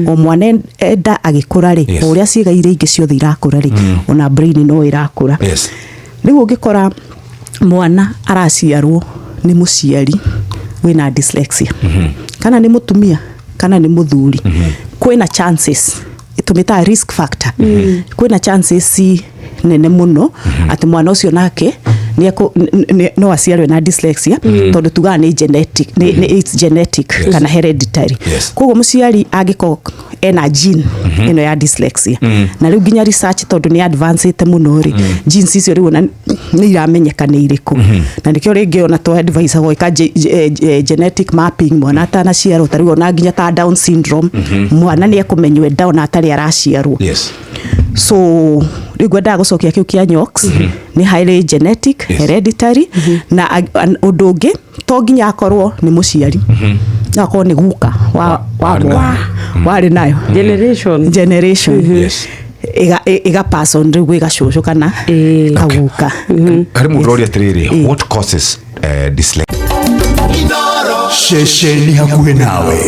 O mwana enda agĩkũra rĩ, o ũrĩa ciĩga iria ingĩ ciothe irakũra rĩ, ona brain no ĩrakũra. Rĩu ũngĩkora mwana araciarwo nĩ mũciari wĩna dyslexia, kana nĩ mũtumia kana nĩ mũthuri, kwĩna chances, tũmĩtaga risk factor, kwĩna chances nene mũno atĩ mwana ũcio nake no aciarwe na dyslexia, tondũ tugaga nĩ genetic, nĩ it's genetic kana hereditary. Koguo mũciari angĩkorwo ena gene ĩno ya dyslexia, na rĩu nginya research tondũ nĩ advanced mũno rĩ, genes icio rĩu ona nĩ iramenyeka nĩ irĩkũ, na nĩkĩo rĩngĩ ona tũ advice gwĩka genetic mapping mwana atanaciarwo. Ta rĩu ona nginya ta Down syndrome, mwana nĩ ekũmenywo e Down atarĩ araciarwo. So rĩu ngwendaga gũcokia kĩu kĩa Nyox, nĩ highly genetic, hereditary. Na ũndũ ũngĩ, to nginya akorwo nĩ mũciari, no akorwo nĩ guka wa Warĩ mwana warĩ nayo. Generation. Generation. Ĩga pass on rĩu gwĩ gacũcũ kana kaguka. Harĩ mũndũ ũroria atĩrĩrĩ, what causes dyslexia? Ceceni hakuhĩ nawe.